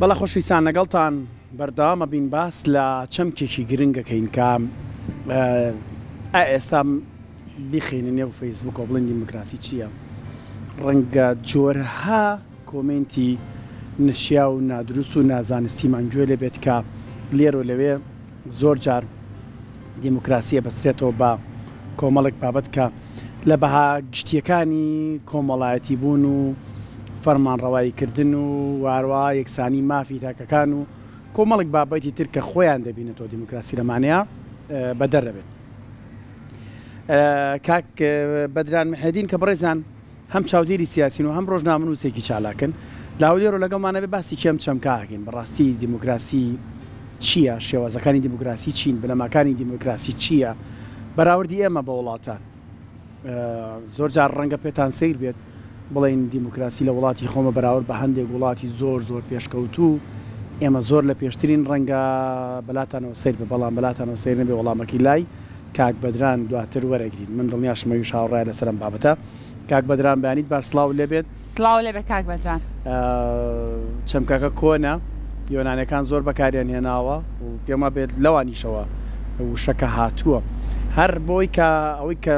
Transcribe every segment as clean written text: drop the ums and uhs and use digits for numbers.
بەڵێ خۆشەویستان لەگەڵتان بەردەوام ئەبین باس لە چەمکێکی گرنگ ئەکەین کە ئا ئێستا بیخەینە نێو فەیسبوکەوە بڵێن دیموکراسی چییە؟ ڕەنگە جۆرها کۆمێنتی نەشیاو و نادروست و نازانستیمان گوێ لێ بێت کە لێرە و لەوێ زۆر جار دیموکراسی ئەبەسترێتەوە بە کۆمەڵێک بابەت کە لە بەها گشتییەکانی کۆمەڵایەتی بوون و فەرمانڕەوایی کردن و هەروەها یەکسانی مافی تاکەکان و کۆمەڵێک بابەتی تر کە خۆیان دەبینێتەوە دیموکراسی لەمانەیە بەدەر دەبێت. کاک بەدران محێدین کە بەڕێزان هەم چاودێری سیاسین و هەم ڕۆژنامەنووسێکی چالاکن لە هەولێرەوە لەگەڵمانە بێ باسی کێم چەمکە ئەکەین بەڕاستی دیموکراسی چییە شێوازەکانی دیموکراسی چین بنەماکانی دیموکراسی چییە بەراوردی ئێمە بە وڵاتان زۆر جار ڕەنگە پێتان سەیر بێت بڵێین دیموکراسی لە وڵاتی خۆمە بەراورد بە هەندێک وڵاتی زۆر زۆر پێشکەوتوو ئێمە زۆر لە پێشترین ڕەنگە بەلاتانەوە سەیر بێت بەڵام بەلاتانەوە سەیر نەبێ وەڵامەکەی لای کاک بەدران دواتر وەرەگرین من دڵنیاشم ئەویش هاوڕایە لەسەر ئەم بابەتە کاک بەدران بەیانیت باش سڵاوت لێبێت. سڵاو لێبێ کاک بەدران. چەمکەکە کۆنە یۆنانەکان زۆر بەکاریان هێناوە و پێم وابێت لەوانیشەوە وشەکە هاتووە هەر بۆی کە ئەوەی کە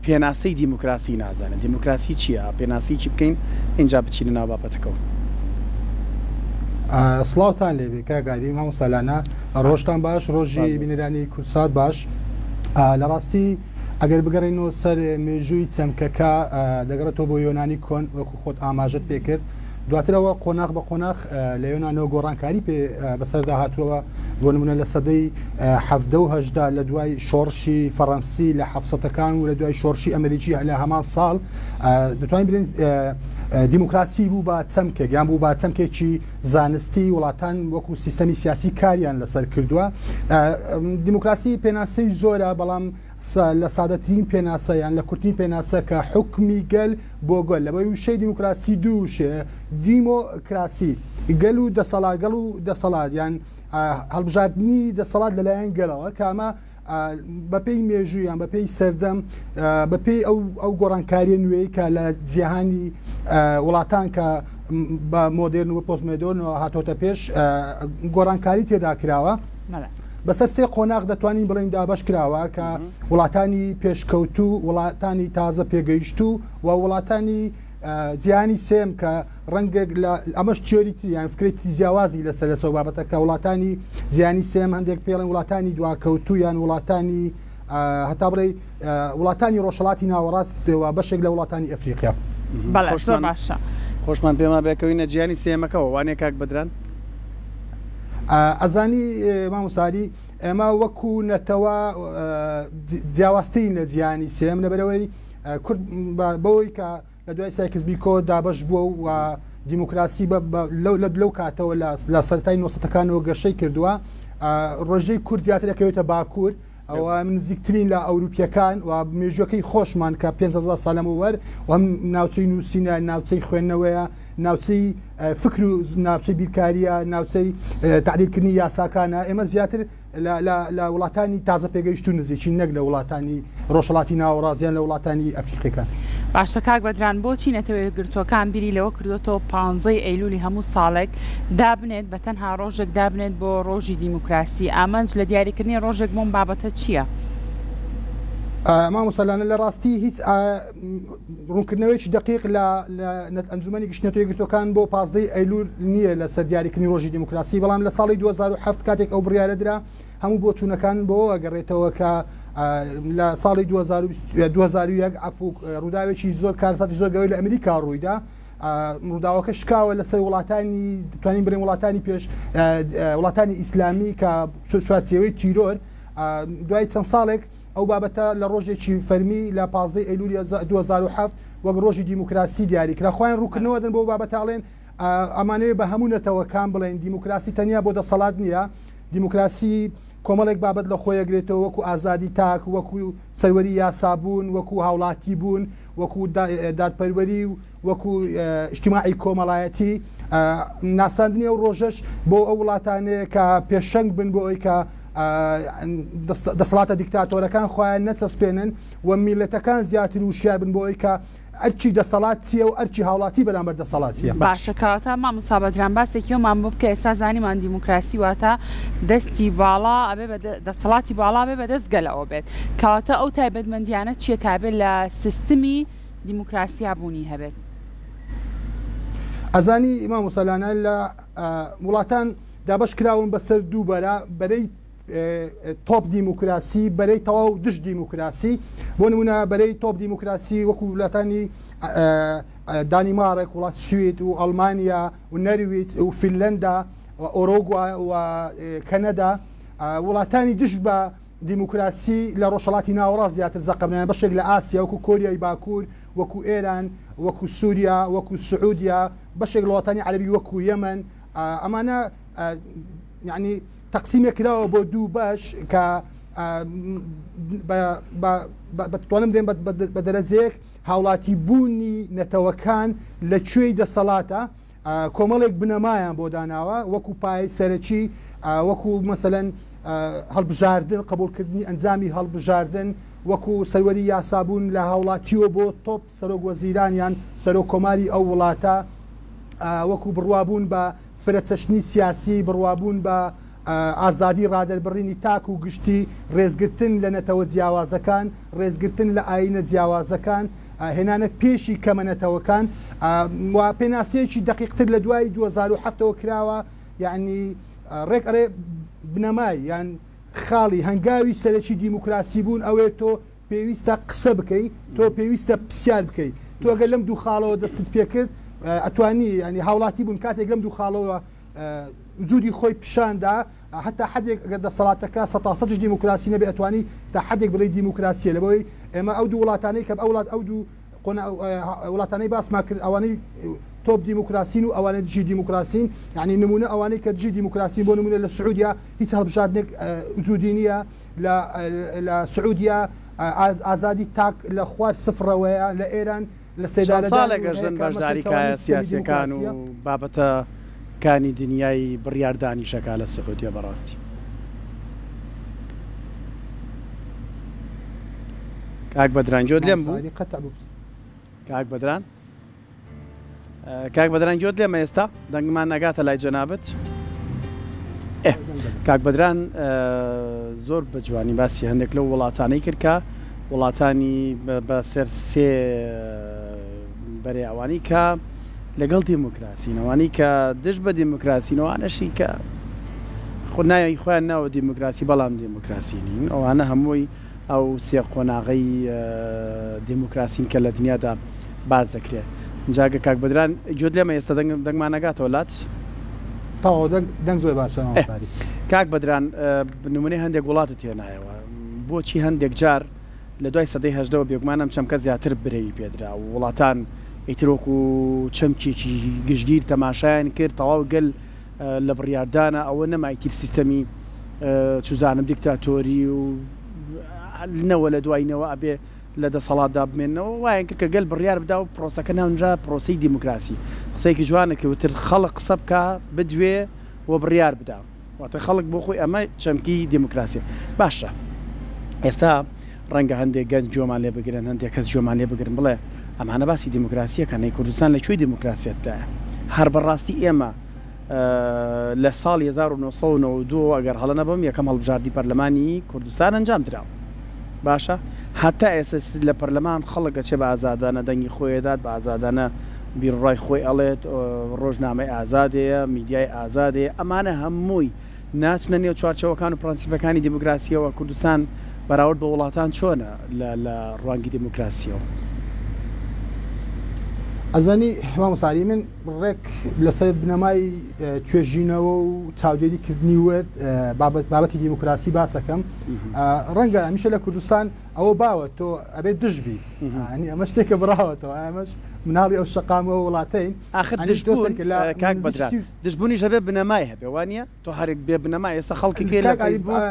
پێناسەی دیموکراسی نازانێت دیموکراسی چییە پێناسەیەکی بکەین ئینجا بچینە ناو بابەتەکەوە. سڵاوتان لێبێ کاک ئاری مامۆستا لانا ڕۆژتان باش ڕۆژی بینەرانی کوردسات باش لە ڕاستی ئەگەر بگەڕێینەوە سەر مێژووی چەمکەکە دەگەڕێتەوە بۆ یۆنانی کۆن وەکو خۆت ئاماژەت پێکرد دواترەوە قۆناغ بە قۆناغ لە یۆنانەوە گۆڕانکاری پێ بەسەردا هاتووە بۆ نمونە لە سەدەی حەڤدە و هەژدە لە دوای شۆڕشی فەڕەنسی لە حەفسەتەکان و لە دوای شۆڕشی ئەمریکی لە هەمان ساڵ دەتوانین بڵێین دیموکراسی بوو بە چەمکێک یان بوو بە چەمکێکی زانستی وڵاتان وەکو سیستەمی سیاسی کاریان لەسەر کردووە دیموکراسی پێناسەی زۆرە بەڵام لە سادەترین پێناسە یان لە کورتترین پێناسە کە حکمی گەل بۆ گەل لەبەر وشەی دیموکراسی دوو وشەیە دیمۆکراسی گەل و دەسەڵات گەڵ و دەسەڵات یان هەڵبژاردنی دەسەڵات لەلایەن گەلەوە کە ئەمە بەپێی مێژوو یان بەپێی سەردەم بەپێی ئەو ئەو گۆڕانکاریە نوێی کە لە جیهانی وڵاتان کە بە مۆدێرن و پۆستمۆدێرنەوە هاتۆتە پێش گۆڕانکاری تێدا کراوە. بەسەر سێ قۆناغ دەتوانین بڵێین دابەش کراوە کە وڵاتانی پێشکەوتوو، وڵاتانی تازە پێگەیشتوو و وڵاتانی جیهانی سێم کە ڕەنگێک لە ئەمەش تیۆری تر یان فکرێکی جیاوازی لەسەر لەسەر بابەتە کە وڵاتانی جیهانی سێم هەندێک پێڵێن وڵاتانی دواکەوتوو یان وڵاتانی هەتا بڵێ وڵاتانی ڕۆژهەڵاتی ناوەڕاست و بەشێک لە وڵاتانی ئەفریقیا. بەڵێ زۆر باشە. خۆشمان پێمان بێکەوینە جیهانی سێیەمەکەوە وانیە کاک بەدران؟ ئەزانی مامۆستا هادی ئێمە وەکو نەتەوە جیاوازترین لە جیهانی سێم لەبەرەوەی کورد بەوەی کە لە دوای سایکس بیکۆ دابەش بووە و دیموکراسی لەو کاتەوە لە سەرای نۆسەتەکانەوە گەشەی کردووە ڕۆژەی کورد زیاتر ئەکەوێتە باکوور ئەوە نزیکترین لە ئەوروپیەکان و مێژوەکەی خۆشمان کە 5هزار سال لەمەوبەر و هەم ناوچەی نووسینە ناوچەی خوێندنەوەیە ناوچەی فکر و ناوچەی بیرکاریە ناوچەی تعدیلکردنی یاساکانە ئێمە زیاتر لە وڵاتانی تازە پێگەیشتوو نزیکین نەک لە وڵاتانی ڕۆژهەڵاتی ناوەڕاست یان لە وڵاتانی ئەفریقیەکان. باشە کاک بەدران بۆچی نەتەوە یەکگرتووەکان بیری لەوە کردۆتەوە پانزەی ئەیلولی هەموو ساڵێک دابنێت بە تەنها ڕۆژێک دابنێت بۆ ڕۆژی دیموکراسی ئامانج لە دیاریکردنی ڕۆژێک بۆم بابەتە چییە؟ مامۆستا لانە لە ڕاستی هیچ ڕوونکردنەوەیەکی دەقیق لە ئەنجومەنی گشتی نەتەوە یەکگرتووەکان بۆ پازدەی ئەیلول نییە لەسەر دیاریکردنی ڕۆژی دیموکراسی بەڵام لە ساڵی 2007 کاتێک ئەو بڕیارە درا هەموو بۆچوونەکان بۆ ئەگەڕێتەوە کە لە ساڵی 2001 عفو ڕووداوێکی زۆر کارساتی زۆر گەورەی لە ئەمریکا ڕوویدا ڕووداوەکە شکاوە لەسەر وڵاتانی توانین بڵێن وڵاتانی پێش وڵاتانی ئیسلامی کە چوارچێوەی تیرۆر دوای چەند ساڵێک ئەو بابەتە لە ڕۆژێکی فەرمی لە 15 ئەیلولی 2007 وەک ڕۆژی دیموکراسی دیاری کرا خۆیان ڕوونکردنەوە دەن بۆ بابەتە ئەڵێن ئەمانەوێ بە هەموو نەتەوەکان بڵێن دیموکراسی تەنیا بۆ دەسەڵات نییە دیموکراسی کۆمەڵێک بابەت لە خۆی ئەگرێتەوە وەکو ئازادی تاک وەکو سەروەری یاسابوون وەکو هاوڵاتی بوون وەکو دادپەروەری و وەکو ئیجتیماعی کۆمەڵایەتی ناساندنی ئەو ڕۆژەش بۆ ئەو وڵاتانەیە کە پێشەنگ بن بۆ ئەوەی کە دەسەڵاتە دیکتاتۆرەکان خۆیان نەچەسپێنن و میلەتەکان زیاتر وشیار بن بۆ ئەوەی کە ئەرکی دەسەڵات چییە و ئەرکی هاوڵاتی بەرامبەر دەسەڵات چییە. باشە کەواتە مامۆستا بەدران باسێکی ئەومان بۆ بکە ئێستا زانیمان دیموکراسی واتە دەستی باڵا ئەبێ بە دەسەڵاتی باڵا بێ بەدەست گەلەوە بێت کەواتە ئەو تایبەتمەندیانە چییە کە ئەبێ لە سیستمی دیموکراسیا بوونی هەبێت؟ ئەزانی مامۆستا لانا لە وڵاتان دابەش کراون بەسەر دوو بەرە بەرەی تۆپ دیموکراسی بەرەی تەواو دژ دیموکراسی بۆ نمونە بەرەی تۆپ دیموکراسی وەکو وڵاتانی دانیمارک وڵات سوید و ئەڵمانیا و نەرویج و فینلەندا و ئۆرۆگوا و کەنەدا وڵاتانی دژ بە دیموکراسی لە ڕۆژهەڵاتی ناوەڕاست زیاتر زەقەبنیان بەشێک لە ئاسیا وەکو کۆریای باکوور وەکو ئێران وەکو سووریا وەکو سعودیا بەشێک لە وڵاتانی عەربی وەکو یەمەن ئەمانە یعنی تەقسیمێک کراوە بۆ دوو بەش کە بەتوانم دێن بە دەرەجەیەک هاوڵاتی بوونی نەتەوەکان لە کوێی دەسەڵاتە کۆمەڵێک بنەمایان بۆ داناوە وەکو پای سەرەکی وەکو مەسەلەن هەڵبژاردن قبولکردنی ئەنجامی هەڵبژاردن وەکو سەروەری یاسابوون لە هاوڵاتیەوە بۆ تۆپ سەرۆک وەزیران یان سەرۆک کۆماری ئەو وڵاتە وەکو بڕوابوون بە فرەچەشنی سیاسی، بڕوابوون بە ئازادی ڕادەربڕینی تاک و گشتی، ڕێزگرتن لە نەتەوە جیاوازەکان، ڕێزگرتن لە ئایینە جیاوازەکان، هێنانە پێشی کەمە نەتەوەکان و پێناسەیەکی دەقیقتر لە دوای 2007 ەوە کراوە، یەعنی ڕێک ئەڵێ بنەمای یان خاڵی هەنگاوی سەرەکی دیموکراسی بوون ئەوەیە تۆ پێویستە قسە بکەی، تۆ پێویستە پرسیار بکەی. تۆ گەر لەم دوو خاڵەوە دەستت پێکرد، ئەتوانی یانی هاوڵاتی بوون کاتێک لەم دوو خاڵەوە وجودی خۆی پیشان دا، هەتا حەدێک ئەگەر دەسەڵاتەکە سەتاسەتیش دیموکراسی نەبێ ئەتوانی تا حەدێک بڵێی دیموکراسیە لەبەوەی ئێمە ئەو دوو وڵاتانەی کە ئەو وڵات ئەو دوو وڵاتانەی باسمان کرد ئەوانەی تۆپ دیموکراسین و ئەوانەی دژی دیموکراسین یعنی نمونە ئەوانەی کە دژی دیموکراسین بۆ نمونە لە سعودیا هیچ هەڵبژاردنێک وجودی نییە لە لە سعودیا ئازادی تاک لە خوار سفرەوەیە لە ئێران لە چەند سێدارەدان ساڵێکە هەیە ژن کە ئەمە بەشداری پێچەوانەی کایە سیستەمی سیاسیەکان و دیموکراسیە. بابەتە کانی دنیای بڕیاردانیش ئەکا لە سعودیە بەڕاستی. کاک بەدران گوێت لێم مامۆستا بوو؟ عەلی قەتع بوو. کاک بەدران کاک بەدران گوێت لێمە ئێستا دەنگمان ئەگاتە لای جەنابت؟ ئێ کاک بەدران زۆر بە جوانی باسی هەندێک لەو وڵاتانەی کرد کە وڵاتانی بە سەر سێ بەرێ ئەوانی کە لەگەڵ دیموکراسین ئەوانی کە دژ بە دیموکراسین ئەوانەشی کە خۆ ناوی خۆیان ناوە دیموکراسی بەڵام دیموکراسی نین ئەوانە هەمووی ئەو سێ قۆناغەی دیموکراسین کە لە دنیادا باس دەکرێت ئینجا گەر کاک بەدران گوێت لێمە ئێستا دەنگ دەنگمان نەگاتەوە لات؟ تەواو دەنگ دەنگ زۆر باشە مامۆستا عەلی. کاک بەدران نمونەی هەندێک وڵاتت هێنایەوە بۆچی هەندێک جار لە دوای سەدەی هەژدەوە بێگومان ئەم چەمکە زیاتر برەوی پێدرا و وڵاتان ئیتر وەکو چەمکێکی گشتگیر تەماشایان کرد تەواو گەل لە بڕیاردانە ئەوە نەما ئیتر سیستەمی چوزانم دیکتاتۆری و نەوە لە دوای نەوە ئەبێ لە دەسەڵاتدا بمێنەوە وایان کرد کە گەل بڕیار بدا و پرۆسەکە ناونرا پرۆسەی دیموکراسی قسەیەکی جوانە کە وتر خەڵک قسە بکا بدوێ و بڕیار بدا واتە خەڵک بۆ خۆی ئەمە چەمکی دیموکراسیە باشە ئێستا ڕەنگە هەندێک گەنج گوێمان لێ بگرن هەندێک کەس گوێمان لێ بگرن بڵێ ئەمانە باسی دیموکراسیەکەن ئەی کوردستان لە کوێی دیموکراسیەتدایە هەر بەڕاستی ئێمە لە ساڵی 1992 ئەگەر هەڵە نەبم یەکەم هەڵبژاردنی پەرلەمانی کوردستان ئەنجام دراوە باشە هەتا ئێستا لە پەرلەمان خەڵک ئەچێ بە ئازادانە دەنگی خۆی ئەدات بە ئازادانە بیروڕای خۆی ئەڵێت ڕۆژنامەی ئازاد هەیە میدیای ئازاد هەیە ئەمانە هەمووی ناچنە نێو چوارچێوەکان و پرەنسیپەکانی دیموکراسییەوە کوردستان بەراورد بە وڵاتان چۆنە لە ڕوانگی دیموکراسییەوە؟ ئەزانی مامۆستا عەلی من ڕێک لەسەر بنەمای توێژینەوە و چاودێری کردنی ورد بابەت بابەتی دیموکراسی باسەکەم ڕەنگە هەمیشە لە کوردستان ئەوە باوە تۆ ئەبێت دژ بی ئەنی ئەمە شتێکە بڕاوەتەوە ئەمەش مناڵی ئەو شەقامەوە وڵاتین ئاخر دژبوون کاک بەدران دژبوونیش هەبێ بنەمای هەبێ وانە تۆ هەرێک بێ بنەما ئێستا خەڵکی کێ لە فەیسبوک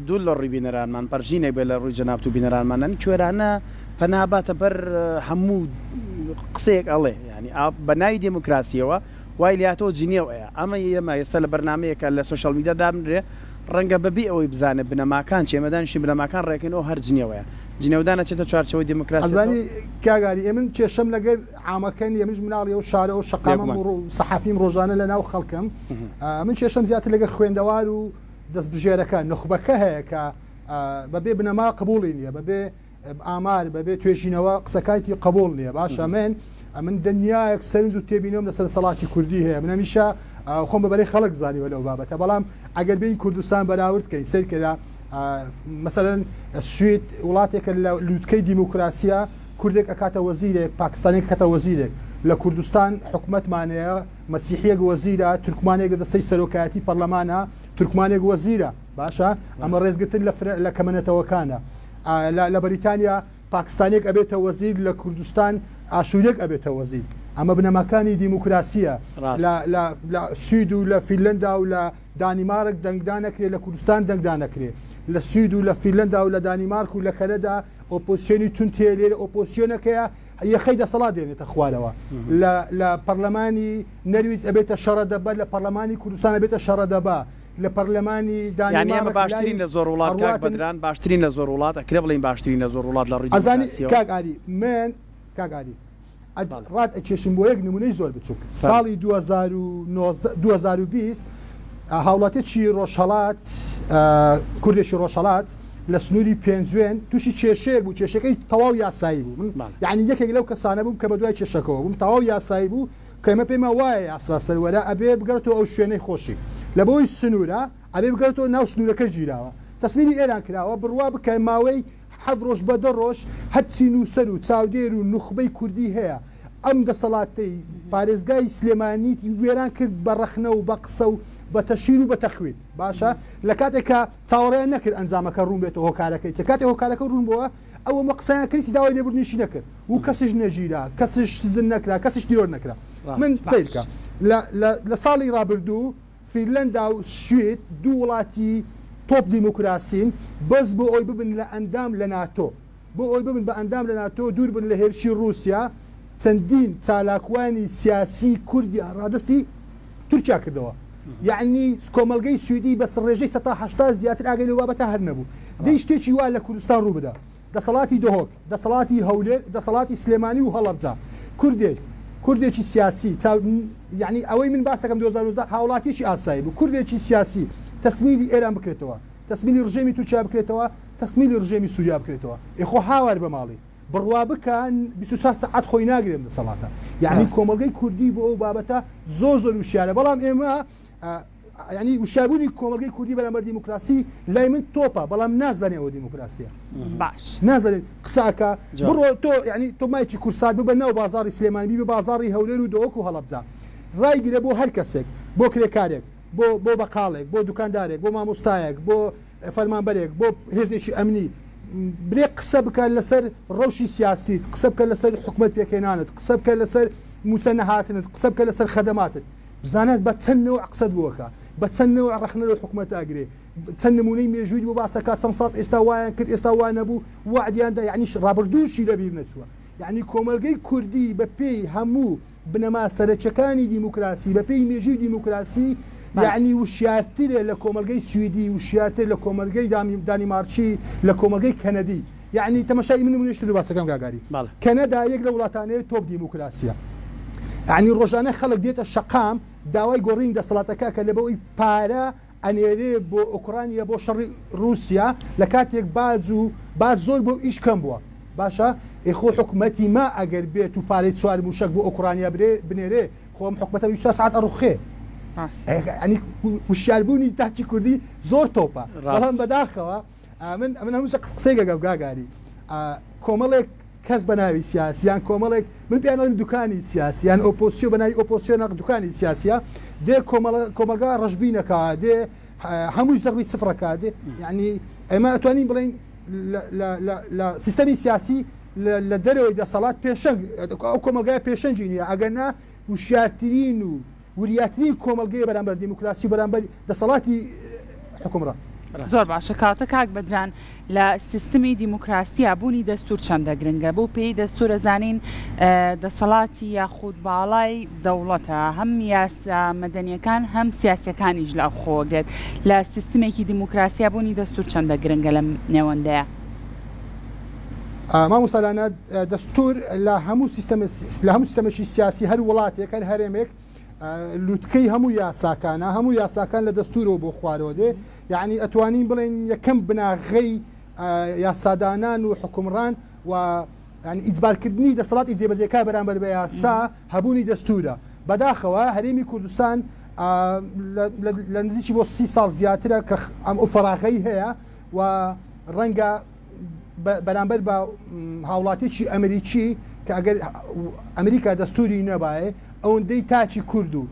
دوور لە ڕووی بینەرانمان پەرژینێک بێ لە ڕووی جەنابت و بینەرانمان ئەنی کوێرانە پەنا باتە بەر هەموو قسەیەک ئەڵێ یانی بە ناوی دێموکراسیەوە. وای لێهاتووە جنێو ئەیا. ئەمە ئێمە ئێستا لە بەرنامەیەکا لە social media دابنرێ ڕەنگە بەبێ ئەوەی بزانێ بنەماکان چیە، ئێمە دانیشتین بنەماکان ڕێکەین ئەو هەر جنێوەیە. جنێودان ئەچێتە چوارچێوەی دیموکراسیەتەوە. ئەزانی کاک ئاری ئێ من کێشەم لەگەر عامەکە نیە منیش مناڵی ئەو شارە ئەو شەقامەم بێگومان. و سەحەفیم ڕۆژانە لە ناو خەڵکم من کێشەم زیاتر لەگەر خوێندەوار و دەستبژێرەکە نوخبەکە هەیە کە بەبێ بنەما قبوڵی نییە بەبێ ئامار بەبێ توێژینەوە قسەکایتی قبول نییە باشە من ئەمن دنیایەک سەرنج و تێبینەوەم لەسەر سەڵاتی کوردی هەیە من هەمیشە خۆم بە بەرەی خەڵک زانیوە لەو بابەتە بەڵام ئەگەر بین کوردستان بەراورد کەین سەیر کەدا مەسەلەن سوید وڵاتێکە لە لوتکەی دیموکراسیە کوردێک ئەکاتە وەزیرێک پاکستانێک کەتە وەزیرێک لە کوردستان حکومەتمانەیە مەسیحیەک وەزیرە تورکمانێک لە دەستەی سەرۆکایەتی پەرلەمانە تورکمانێک وەزیرە باشە ئەمە ڕێزگرتن لە لە کەمەنەتەوەکانە لە بەریتانیا پاکستانێک ئەبێتە وەزیر لە کوردستان ئاشوورێک ئەبێتە وەزیر ئەمە بنەماکانی دیموکراسیە لە سوید و لە فیلەندا و لە دانیمارک دەنگدان نەکرێ لە کوردستان دەنگدان نەکرێ لە سوید و لە فیلەندا و لە دانیمارک و لە کەنەدا ئۆپۆزسیۆنی توند هەیە لێرە ئۆپۆزسیۆنەکەیە یەخەی دەسەڵات دێنێتە خوارەوە لە لە پەرلەمانی نەرویج ئەبێتە شەڕە دەبە لە پەرلەمانی کوردستان ئەبێتە شەڕە دەبە لە پەرلەمانی یانی ئێمە دانیمارک باشترین لای لە زۆر وڵات کاک ئەڕواتن بەدران باشترین لە زۆر وڵات ئەکرێ بڵێین باشترین لە زۆر وڵات لە ڕووی ئەزانی دیموکراسیەوە؟ کاک ئاری من کاک ئاری ئەد بەڵێ. ڕات ئەکێشم بۆ یەک نمونەی زۆر بچوک فەرموو. ساڵی 2019 2020 هاوڵاتیەکی ڕۆژهەڵات کوردێکی ڕۆژهەڵات لە سنووری پێنجوێن تووشی کێشەیەک بوو کێشەکەی تەواو یاسایی بوو من بەڵێ. یعنی یەکێک لەو کەسانە بووم کە بە دوای کێشەکەوە بووم تەواو یاسایی بوو کە ئێمە پێمان وایە یاسا سەروەرە ئەبێ بگەڕێتەوە ئەو شوێنەی خۆشی لە بۆی سنوورە ئەبێ بگەڕێتەوە ناو سنوورەکە گیراوە تەسمیلی ئێران کراوە بڕوا بکە ماوەی حەفت ڕۆژ بە دە ڕۆژ هەرچی نووسەر و چاودێر و نوخبەی کوردی هەیە ئەم دەسەڵاتەی پارێزگای سلێمانیت وێران کرد بە ڕەخنە و بە قسە و بە تەشهیر و بە تەخوین باشە لە کاتێک کە چاوەڕێیان نەکرد ئەنجامەکە ڕوون بێتەوە هۆکارەکەی چە کاتێک هۆکارەکە ڕوون بۆوە ئەوە مە قسەیان کرد هیچ داوای لێبوردنیشی نەکرد و کەسیش نەگیرا کەسیش سجن نەکرا کەسیش تیرۆر نەکرا من ڕاست سەیر باش. بکە لە لە لە ساڵی ڕابردوو فینلەندا و سوید دوو وڵاتی تۆپ دیموکراسین، بەس بۆ ئەوەی ببن لە ئەندام لە ناتۆ، بۆ ئەوەی ببن بە ئەندام لە ناتۆ دوور بن لە هێرشی ڕووسیا، چەندین چالاکوانی سیاسی کوردیان ڕادەستی تورکیا کردەوە. یەعنی کۆمەڵگەی سویدی بە ڕێژەی 80% زیاتر ئاگای لەو بابەتە هەر نەبوو. دەی شتێکی وا لە کوردستان ڕوو بدا. دەسەڵاتی دهۆک، دەسەڵاتی هەولێر، دەسەڵاتی سلێمانی و هەڵەبجە، کوردێک، کوردێکی سیاسی، چاو، یەعنی ئەوەی من باسەکەم 2019 هاوڵاتیەکی ئاسایی بوو، کوردێکی سیاسی تەسمیلی ئێران بکرێتەوە، تەسمیلی ڕژێمی تورکیا بکرێتەوە، تەسمیلی ڕژێمی سوریا بکرێتەوە، ئێ خۆ هاوار بە ماڵی، بڕوا بکە 24 سەعات خۆی ناگرێ ئەم دەسەڵاتە، یەعنی کۆمەڵگەی کوردی بۆ ئەو بابەتە زۆر زۆر وشیارە، بەڵام ئێمە یانی وشیاربوونی کۆمەڵگەی کوردی بەرامبەر دیموکراسی لای من تۆپە بەڵام نازانێ ئەوە دیموکراسیە باش نازانێت قساکە بڕۆ تۆ یعنی تۆ مایکی کورسات ببە ناو بازاری سلێمانی بە بازاری هەولێر و دۆک و هەڵەبجە ڕایگرە بۆ هەر کەسێک بۆ کرێکارێک بۆ بۆ بەقاڵێک بۆ دوکاندارێک بۆ مامۆستایەک بۆ فەرمانبەرێک بۆ هێزێکی ئەمنی برێ قسە بکە لەسەر ڕەوشی سیاسیت قسە بکە لەسەر حکومت پێکهێنانت قسە بکە لەسەر موچە نەهاتنت قسە بکە لەسەر خەدەماتت بزانە بە چەند نەوع قسەت بۆ ئەکا، بە چەند نەوع ڕەخنە لەو حکومەتە ئەگرێ، چەند نموونەی مێژوویت بۆ باس ئەکا، چەند ساڵ ئێستا وایان کرد، ئێستا وا نەبوو، وەعدیان دا، یەعنی ڕابردووشی لە بیر نەچووە. یەعنی کۆمەڵگەی کوردی بە پێی هەموو بنەما سەرەکیەکانی دیموکراسی، بە پێی مێژووی دیموکراسی، یەعنی وشیارترە لە کۆمەڵگەی سویدی، وشیارتر لە کۆمەڵگەی دانیمارکی، لە کۆمەڵگەی کەنەدی. یەعنی تەمەشای من نمونەی شتر باسەکەم کاک ئاری. کەنەدا یەک لەو وڵاتانەیە تۆپ دیموکراسیە. یەعنی ڕۆژانە خەڵک دێتە شەقام داوای گۆڕینی دەسەڵاتەکە ئەکات لەبەوەی پارە ئەنێرێ بۆ ئۆکرانیا بۆ شەڕی ڕووسیا لە کاتێک باج و باج زۆر بۆ ئیش کەم بووە باشە ئێ خۆ حکومەتی ما ئەگەر بێت و پارەی چوار موشەک بۆ ئۆکرانیا برێ بنێرێ خۆ ئەم حکومەتە 24 سەعات ئەڕوخێ یەعنی وشیاربوونی تاکی کوردی زۆر تۆپە بەڵام بەداخەوە ئەمن ئەمن هەموو قسەی گەگەم گاگاری کۆمەڵێک کەس بە ناوی سیاسی یان کۆمەڵێک من پێیان ئەڵێم دوکانی سیاسی یان ئۆپۆزسیۆ بە ناوی ئۆپۆزسیۆن دوکانی سیاسیە دێ کۆمەڵگا ڕەشبینەکە دێ هەمووی زەڕی سفرەکە دێ یعنی ئێمە ئەتوانین بڵێین لە سیستەمی سیاسی لە دەرەوەی دەسەڵات پێشەنگ ئەو کۆمەلگای پێشەنگی نییە ئەگەر نا وشیارترین و وریاترین کۆمەڵگەیە بەرامبەر دیموکراسی و بەرامبەر دەسەڵاتی حکومڕان. زۆر باشە کاتە کاک بەدران لە سیستمی دیموکراسییا بوونی دەستوور چەندە گرنگە؟ بەو پێیەی دەستوور ئەزانین دەسەڵاتی یاخود باڵای دەوڵەتە هەم یاسا مەدەنیەکان هەم سیاسیەکانیش لە خۆگرێت لە سیستمێکی دیموکراسیا بوونی دەستوور چەندە گرنگە لەم نێوەندەیە؟ مامۆستا لانا دەستوور لە هەموو سیستەمە لە هەموو سیستەمێکی سیاسی هەر وڵاتێک هەر هەرێمێک لوتکەی هەموو یاساکانە هەموو یاساکان لە دەستورەوە بۆ خوارەوە دێ یعنی ئەتوانین بڵێن یەکەم بناغەی یاسادانان و حکومڕان و ینی ئیجبارکردنی دەسەڵاتی جێبەجێکار بەرامبەر بە یاسا هەبوونی دەستورە بەداخەوە هەرێمی کوردستان لە نزیکی بۆ سی ساڵ زیاترە کە ئەم ئەو فەراغەی هەیە و ڕەنگە بەرامبەر بە هاوڵاتیی ئەمریکی کە ئەگەر ئەمریکا دەستوری نەبایە ئەوەندەی تاکی کورد و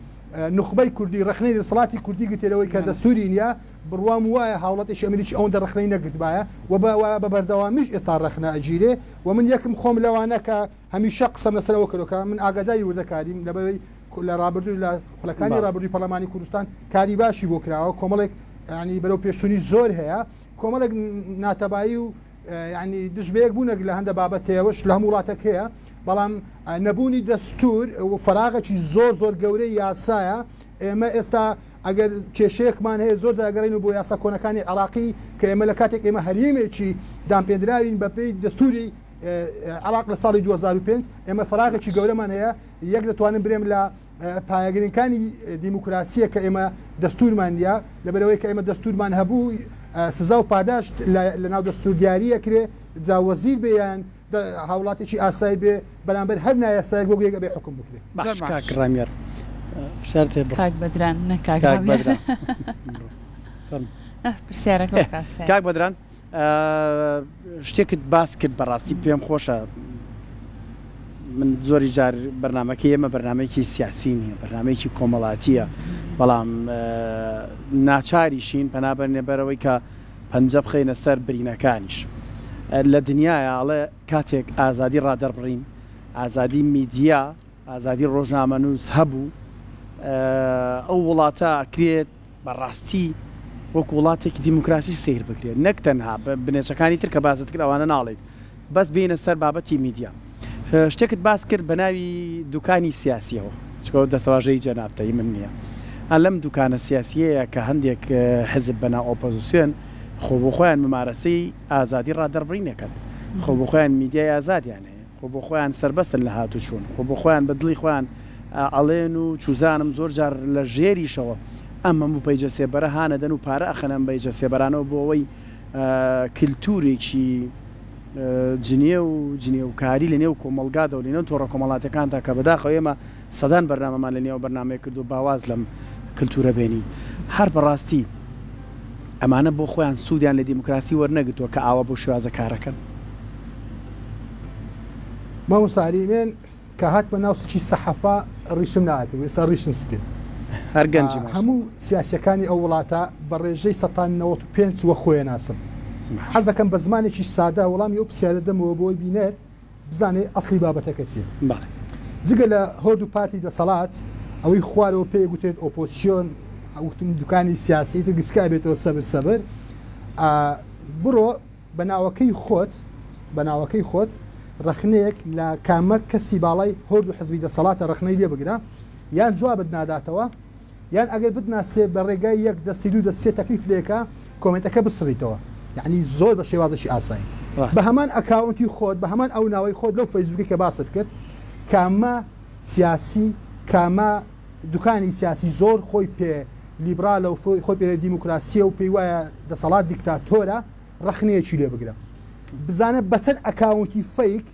نوخبەی کوردی ڕەخنەی دەسەڵاتی کوردی گرتێ لەوەی کە دەستوری نییە، بڕوام وایە هاوڵاتێکی ئەمریکی ئەوەندە ڕەخنەی نەگرتبایە و بە بەردەوامیش ئێستا ڕەخنە ئەگیرێ و من یەکم خۆم لەوانە کە هەمیشە قسەم لەسەر ئەوە کردوە کە من ئاگاداری وردەکاریم لەبەرەی لە ڕابردوو لە خولەکانی ڕابردووی پەرلەمانی کوردستان کاری باشی بۆ کراوە کۆمەڵێک ینی بەرەو پێشچوونی زۆر هەیە کۆمەڵێک ناتەبایی و یانی دژ بەیەک بوونێک لە هەندە بابەت هەیە ئەوەش لە هەموو وڵاتێک هەیە بەڵام نەبوونی دەستور و فەراغێکی زۆر زۆر گەورەی یاسایە ئێمە ئێستا ئەگەر کێشەیەکمان هەیە زۆر جار ئەگەڕێین بۆ یاسا کۆنەکانی عراقی کە ئێمە لە کاتێک ئێمە هەرێمێکی دانپێدراوین بەپێی دەستوری عراق لە ساڵی 2005 ئێمە فەراغێکی گەورەمان هەیە یەک دەتوانم برێم لە پایەگرنگکانی دیموکراسییە کە ئێمە دەستوورمان نییە، لەبەرئەوەی کە ئێمە دەستوورمان هەبوو سزا و پاداشت لەناو دەستوور دیاری ئەکرێ، جا وەزیر بێ یان هاوڵاتیەکی ئاسایی بێ بەرامبەر هەر نایاسایەک وەک یەک ئەبێ حوکم بکرێ. باش کاک ڕامیار پرسیارت هەیە بڕۆ. کاک بەدران نەک کاک ڕامیار. پرسیارەکە بکە. کاک بەدران شتێکت باس کرد بەڕاستی پێم خۆشە من زۆری جار بەرنمەکەی ئێمە بەرنمەیەکی سیاسی نییە بەرنمەیەکی کۆمەڵاتیە بەڵام ناچاریشین پەنابەرنێ بەرەوەی کە پەنجە بخەینە سەر برینەکانیش لە دنیاە ئەڵێ کاتێک ئازادی ڕادەربڕین ئازادی میدیا ئازادی ڕۆژنامەنووس هەبوو ئەو وڵاتە ئەکرێت بە ڕاستی وەکو وڵاتێکی دیموکراسی سەیر بکرێت نەک تەنها بنێچەکانی تر کە باست کرد ئەوانە ناڵێین بەس بێینە سەر بابەتی میدیا شتێکت باس کرد بە ناوی دوکانی سیاسیەوە چکە دەستەواژەی جەنابتە هی من نییە لەم دوکانە سیاسیەیە کە هەندێک حزب بەناو ئۆپۆزیسیۆن خۆ بۆ خۆیان ممارەسەی ئازادی ڕادەربڕینەکەن خۆ بۆ خۆیان میدیای ئازادیان هەیە خۆ بۆ خۆیان سەربەستن لە هاتوچوون، خۆ بۆ خۆیان بە دڵی خۆیان ئەڵێن و چوزانم زۆر جار لە ژێریشەوە ئەم هەموو پەیجە سێبەرە هانەدەن و پارە ئەخەنە ئەم پەیجە سێبەرانەوە بۆ ئەوەی کلتورێکی جنێو و جنێوکاری لە نێو کۆمەڵگادا و لە نێو تۆڕە کۆمەڵاتیەکاندا کە بەداخەوە ئێمە سەدان بەرنامەمان لە نێو بەرنامەیە کردو باواز لەم کلتورە بێنین هەر بەڕاستی ئەمانە بۆ خۆیان سوودیان لە دیموکراسی وەرنەگرتووە کە ئاوا بەو شێوازە کارەکەن. مامۆستا عەلی من کە هاتمە ناو سکی سەحەفە ڕیشم نەهاتبوو ئێستا ڕیشم سپیە. هەر گەنجی مامۆستا. هەموو سیاسیەکانی ئەو وڵاتە بە ڕێژەی سەتا 95 وە خۆیە ناسم. حەز دەکەم بە زمانێکی سادە وەڵامی ئەو پرسیارە دەمەوە بۆی بینەر بزانێ ئەسڵی بابەتەکە چیە. بەڵێ. جگە لە هۆرد و پارتی دەسەڵات، ئەوەی خوارەوە پێی گوترێت ئۆپۆزسیۆن، وتم دوکانی سیاسی، ئیتر گچکە ئەبێتەوە سەبر سەبر. بڕۆ بە ناوەکەی خۆت، بە ناوەکەی خۆت ڕەخنەیەک لە کامە کەسی باڵای هۆرد و حزبی دەسەڵاتە ڕەخنەی لێ بگرە، یان جوابت ناداتەوە، یان ئەگەر بتناسێ بە ڕێگای یەک دەستی دوو دەست سێ تەکلیف لێکە کۆمێنتەکە بسڕیتەوە یعنی زۆر بە شێوازێکی ئاسایی بە هەمان ئەکاونتی خۆت بە هەمان ئەو ناوەی خۆت لەو فەیسبووکی کە باست کرد کامە سیاسی کامە دوکانی سیاسی زۆر خۆی پێ لیبرالە و خۆی پێ دیموکراسیە و پێی وایە دەسەڵات دیکتاتۆرە ڕەخنەیەکی لێ بگرە بزانە بە چەند ئەکاونتی fake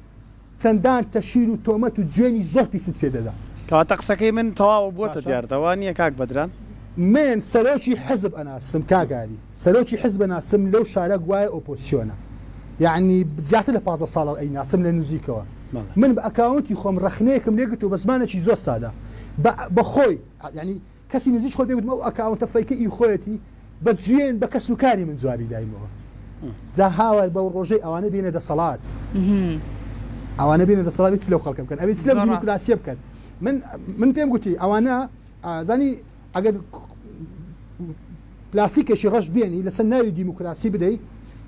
چەندان تەشهیر و تۆمەت و جوێنی زۆر پیست پێ دەدا. کەواتە قسەکەی من تەواو بۆتە باشە. دیاردە وا نیە کاک بەدران؟ من سەرۆکی حزب ئەناسم کاک ئاری سەرۆکی حزب ئەناسم لەو شارە گوایە ئۆپۆزسیۆنە یەعنی زیاتر لە 15 ساڵە ئەیناسم لە نزیکەوە بەڵێ. من بە ئەکاونتی خۆم ڕەخنەیەکم لێ گرت و بە زمانێکی زۆر سادە بە بە خۆی یەعنی کەسی نزیک خۆی پێ گوتم ئەو ئەکاونتە fake ە ئی خۆیەتی بە جوێن بە کەس و کاری من جوابی دایمەوە جا هاوار بەو ڕۆژەی ئەوانە بێنە دەسەڵات ئەوانە بێنە دەسەڵات چ لەو خەڵکە بکەن ئەوێ چ لەم دیموکراسیە بکەن من من پێم گوتی ئەوانە زانی ئەگەر پلاستیکێکی ڕەش بێنی لەسەر ناوی دیموکراسی بدەی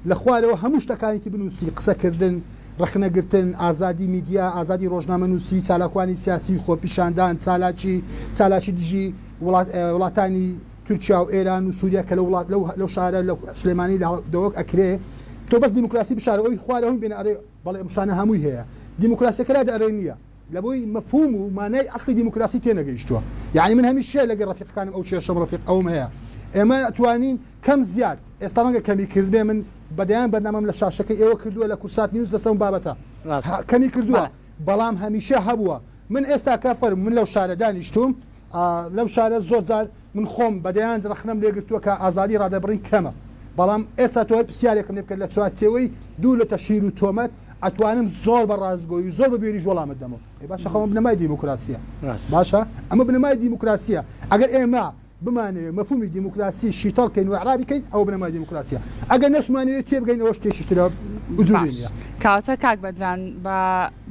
لە خوارەوە هەموو شتەکانی تر بنووسی، قسەکردن، ڕەخنەگرتن، ئازادی میدیا، ئازادی ڕۆژنامەنووسی، چالاکوانی سیاسی، خۆپیشاندان، چالاکی، چالاکی دژی وڵات وڵاتانی تورکیا و ئێران و سووریا کە لە وڵات لەو لەو شارە لە سلێمانی لە دهۆک ئەکرێ تۆ بەس دیموکراسی بشارە ئەوی خوارەوە بێنە ئەرێ بەڵێ ئەم شتانە هەمووی هەیە دیموکراسیەکە لا ئەرێ نییە. لەبۆی مەفهوم و مانای ئەسڵی دیموکراسی تێنەگەیشتووە. یەعنی من هەمیشە لەگەڵ ڕەفیقەکانم ئەو کێشەم ڕەفیق ئەوم هەیە. ئێمە ئەتوانین کەم زیاد، ئێستا ڕەنگە کەمی کردبێ من بە دەیان بەرنامەم لە شاشەکەی ئێوە کردووە لە کوردسات نیوز لەسەر ئەم بابەتە کەمی کردووە بەڵام هەمیشە هەبووە. من ئێستا کە فەرموو من لەو شارە دانیشتووم لەم شارە زۆر جار من خۆم بە دەیان ڕەخنەم لێگرتووە کە ئازادی ڕادەربڕین کەمە بەڵام ئێستا تۆ هەر پرسیارێکم لێ بکە لە چوارچێوەی دوور لە تەشهیر و تۆمەت ئەتوانم زۆر بە ڕاستگۆیی و زۆر بە بوێریش وەڵامت دەمەوە. ئەی باشە خۆ ئەمە بنەمای دیموکراسییە. باشە ئەمە بنەمای دیموکراسییە. ئەگەر ئێمە بمانەوێ مەفهومی دیموکراسی شیتەڵ کەین و ئیعرابی کەین ئەوە بنەمای دیموکراسییە. ئەگەر نەشمانەوێ تێبگەین ئەوە شتێکی ترە وجودی نییە. کەواتە کاک بەدران بە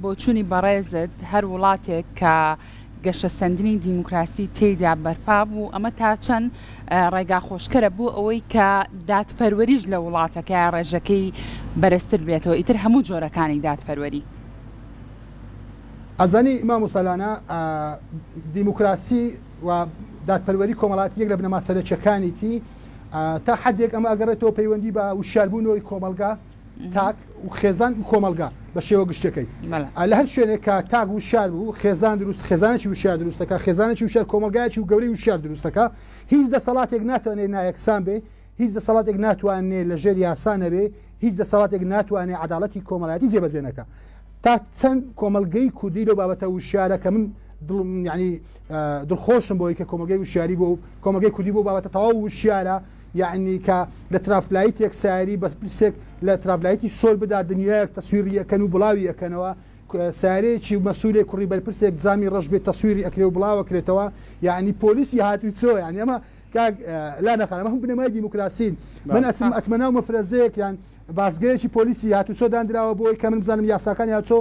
بۆچوونی بەڕێزت هەر وڵاتێک کە گەشەسەندنی دیموکراسی تێیدا بەرپا بوو، ئەمە تا چەند ڕێگاخۆشکەرە بۆ ئەوەی کە دادپەروەریش لە وڵاتەکە ڕێژەکەی بەرزتر بێتەوە، ئیتر هەموو جۆرەکانی دادپەروەری. ئەزانی مامۆستا لانا، دیموکراسی و دادپەروەری کۆمەڵایەتی یەک لە بنەما سەرەکیەکانیتی، تا حەدێک ئەمە ئەگەڕێتەوە پەیوەندی بە وشیاربوونەوەی کۆمەڵگا، تاک و خێزان و کۆمەڵگا بە شێوە گشتەکەی لە هەر شوێنێک کە تاک وشار بوو خێزان دروست خێزانێکی وشار دروستەکە خێزانێکی وشار کۆمەڵگایەکی و گەورەی وشار دروستەکە هیچ دەسەڵاتێک ناتوانێت نایەکسان بێ هیچ دەسەڵاتێک ناتوانێت لە ژێر یاسا نەبێ هیچ دەسەڵاتێک ناتوانێت عدالەتی کۆمەڵایەتی جێبەجێ نەکە تا چەند کۆمەڵگەی کوردی لەو بابەتە وشارە کە من دڵم یعنی دڵخۆشم بۆی کە کۆمەڵگەی وشاری بۆ کۆمەڵگەی کوردی بۆ بابەتە تەواو وشیارە یەعنی کە لە ترافلایتێک سەیاری بەرپرسێک لە ترافلایتی سۆر بدا دنیایەک تەسویڕی ئەکەن و بڵاوی ئەکەنەوە سەیارەیەکی مەسولێک کوڕی بەرپرسێک جامی ڕەش بێت تەسویری ئەکرێ و بڵاو ئەکرێتەوە یەعنی پۆلیسی هاتوچۆ یەعنی ئەمە کاک لانە خان ئەمە هەموو بنەمای دیموکراسین من ئەچم ئەچمە ناو مەفرەزەیەک یان بازگەیەکی پۆلیسی هاتوچۆ دانراوە بۆی کە من بزانم یاساکانی هاتوچۆ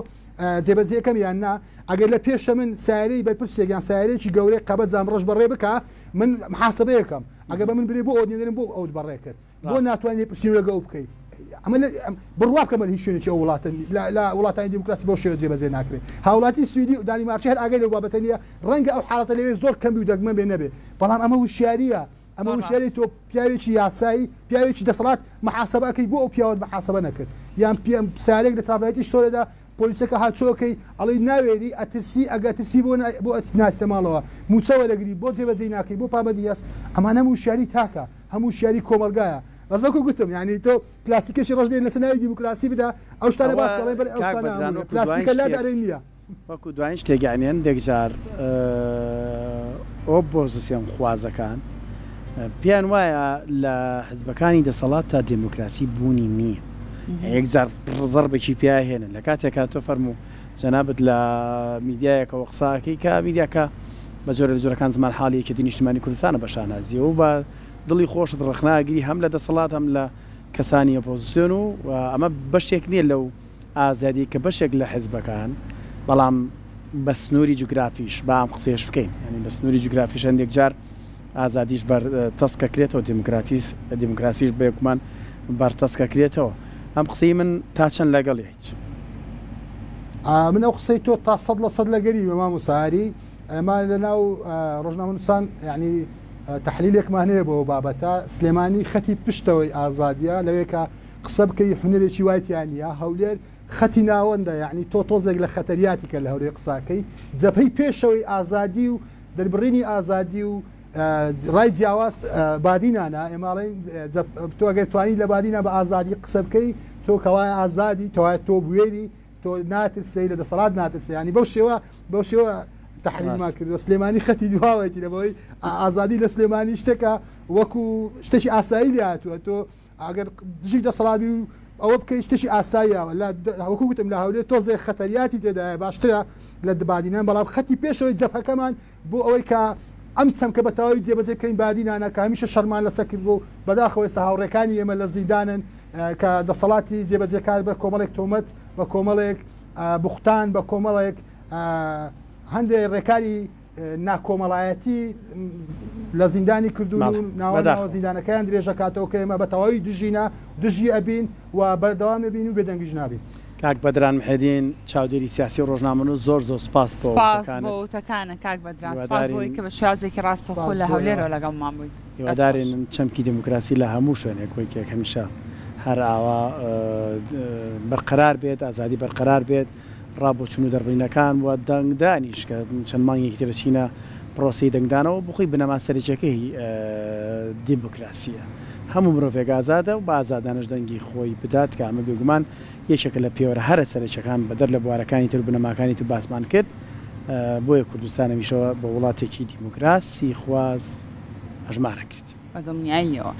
جێبەجێ ئەکەم یان نا ئەگەر لە پێشە من سەیارەی بەرپرسێک یان سەیارەیەکی گەورەی قەبە جام ڕەش بەڕێ بکا من محاسبەیەکەم ئەگەر بە من برێ بۆ ئەوت نێنێرم بۆ ئەوت بەڕێ کرد بۆ ناتوانانی لێپرسینەوە لەگە ئەو بکەی ئەمە بڕوا بکە من هیچ شوێنێکی ئەو وڵاتە لە وڵاتانی دیموکراسی بەو شێوە جێبەجێ ناکرێت هاوڵاتی سویدی و دانیمارکی هەر ئاگای لەو بابەتە نییە ڕەنگە ئەو حاڵەتە لەوێ زۆر کەم بی و دەگمەن بێ نەبێ بەڵام ئەمە وشیارییە ئەمە وشیاری تۆ پیاوێکی یاسایی پیاوێکی دەسەڵات محاسبە ئەکەی بۆ ئەو پیاوەت محاسبە نەکرد یان سارێک لە ترافلایتی سۆرەدا پۆلیسەکە هات چۆکەی ئەڵێی ناوێری ئەترسی ئەگە ئەترسی بۆ بۆ ناچیتە ماڵەوە موچە وەرەگری بۆ جێبەجێی ناکەی بۆ پابەندی یاس ئەمانە هەموو وشیاری تاکە هەموو وشیاری کۆمەڵگایە بەس وەکو گوتم یانی تۆ پلاستیکێکی ڕەش بێن لەسەر ناوی دیموکراسی بدە ئەو شتانە ئەوە باس کە ئەڵێن بەرێ ئەو کاک شتانە بەدران هەموویە وەکو دواین پلاستیکە لا شتێک دارێ نییە. وەکو دواین شتێک یانی هەندێک جار ئۆپۆزسیۆن خوازەکان پێیان وایە لە حزبەکانی دەسەڵات تا دێموکراسی بوونی نییە یەکجار ڕزەربێکی پیا هێنن لە کاتێکا تۆ فەرموو جەنابت لە میدیایەکەوە قساکەی کە میدیاکە بە جۆرە لە جۆرەکان زمان حاڵی یەکێتی نیشتمانی کوردستانە بە شانازیەوە بە دڵی خۆشت ڕەخناگری هەم لە دەسەڵات هەم لە کەسانی ئۆپۆزسیۆن و ئەمە بەشێک نییە لەو ئازادی کە بەشێک لە حزبەکان، بەڵام بە سنووری جوگرافیش، با ئەم قسەیەش بکەین، یانی بە سنووری جوگرافیش هەندێک جار ئازادیش بەر تەسک ئەکرێتەوە، دیموکراتیس، دیموکراسیش بێگومان بەر تەسک ئەکرێتەوە. ئەم قسەی من تا چەند لەگەڵیت؟ من ئەو قسەی تۆ تا 100% لەگەریمە مامۆستا ئاری، ئێمە لە ناو ڕۆژنامەنووسان یانی تەحلیلێکمان هەیە بۆ ئەو بابەتە، سلێمانی خەتی پشتەوەی ئازادییە، لەوێ کە قسە بکەی حونەرێکی وای تیا نیە هەولێر خەتی ناوەندە یەعنی تۆ تۆزێک لە خەتەریاتی کە لە هەولێر قساکەی جەبهەی پێشەوەی ئازادی و دەربڕینی ئازادی و ڕای جیاواز بادینانە ئێمە ئەڵێین تۆ ئەگەر توانی لە بادینان بە ئازادی قسە بکەی تۆ کەوایە ئازادی تەوایە تۆ بوێری تۆ ناترسەی لە دەسەڵات ناترسە ینی بەو شێوە بەو شێوە تحریما کردوە سلێمانی خەتی دواوەتی لەبەوەی ئازادی لە سلێمانی شتێکە وەکو شتێکی ئاسایی لاتوە تۆ ئەگەر دژی دەسەڵات بی و ئەوە بکەی شتێکی ئاساییە لە وەکو گوتم لە هەولێر تۆزێک خەتەریاتی تێدایە باشترە لە بادینان بەڵام خەتی پێشەوەی جەبهەکەمان بۆ ئەوەی کە ئەم چەمکە بە تەواوی جێبەجێ بکەین بادینانە کە هەمیشە شەڕمان لەسەر کردبوو بەداخەوە ئێستا هاوڕێکانی ئێمە لە زیندانن کە دەسەڵاتی جێبەجێکار بە کۆمەڵێک تۆمەت بە کۆمەڵێک بوختان بە کۆمەڵێک هەندێک ڕێکاری ناکۆمەڵایەتی لە زیندانی کردوون و ناوە ناوە زیندانەکەیان درێژەکاتەوە کە ئێمە بە تەواوی دژینە دژی ئەبین و بەردەوام ئەبین و بێدەنگیش نابین. کاک بەدران محێدین چاودێری سیاسی و ڕۆژنامەنووس زۆر زۆر سوپاس بۆ سوپاس بۆ وتەکانت کاک بەدران سوپاس بۆ ئەوەی کە بە شێوازێکی ڕاستەوخۆ لە هەولێرەوە لەگەڵمان بوویت. هیوادارین چەمکی دیموکراسی لە هەموو شوێنێک وەک هەمیشە هەر ئاوا بەرقەرار بێت، ئازادی بەرقەرار بێت، ڕابۆچون و دەربڕینەکان و دەنگدانیش کە چەند مانگێکی تر دەچینە پرۆسەی دەنگدانەوە بۆ خۆی بنەما سەرەکیەکەی دیموکراسیە. هەموو مرۆڤێک ئازادە و بە ئازادانەش دەنگی خۆی بدات کە ئەمە بێگومان یەکێکە لە پێوەرە هەرە سەرەکیەکان بەدەر لە بوارەکانی تر و بنەماکانی تر باسمان کرد بۆیە کوردستان هەمیشە بە وڵاتێکی دیموکراسی خواز ئەژمار ئەکرێت. بە دڵنیاییەوە.